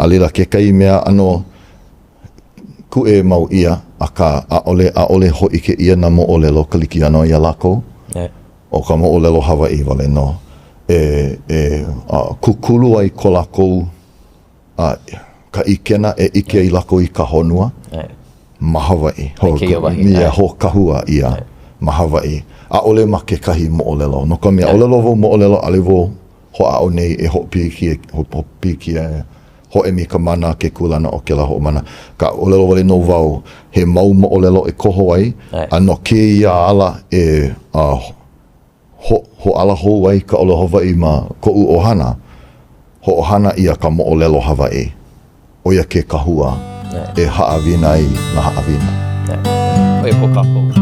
A laila kekahi mea ʻano kūʻē mau ʻia, akā, ʻaʻole, ʻaʻole hōʻike ʻia nā moʻolelo Kalikiano iā lākou. ʻO ka moʻolelo Hawaiʻi wale nō e, e kūkulu ai ko lākou a ka ʻikena e ʻike ai lākou i ka honua ma Hawaiʻi. Ia hoʻokahua ʻia ma Hawaiʻi. ʻAʻole ma kekahi moʻolelo. No ka mea, ʻōlelo wau moʻolelo, ʻaʻole wau hoʻāʻo nei e hoʻopilikia, hoʻopilikia, hoʻemi ka mana ke kūlana o kēlā hoʻomana. Akā ʻōlelo wale nō wau, he mau moʻolelo e koho ai, a no kēia ala e uh, ho, hoʻāla hou ai ka ʻōlelo Hawaiʻi ma koʻu ʻohana, hoʻohana ʻia ka moʻolelo Hawaiʻi. ʻO ia ke kahua e haʻawina ai nā haʻawina. ʻO ia ko kākou.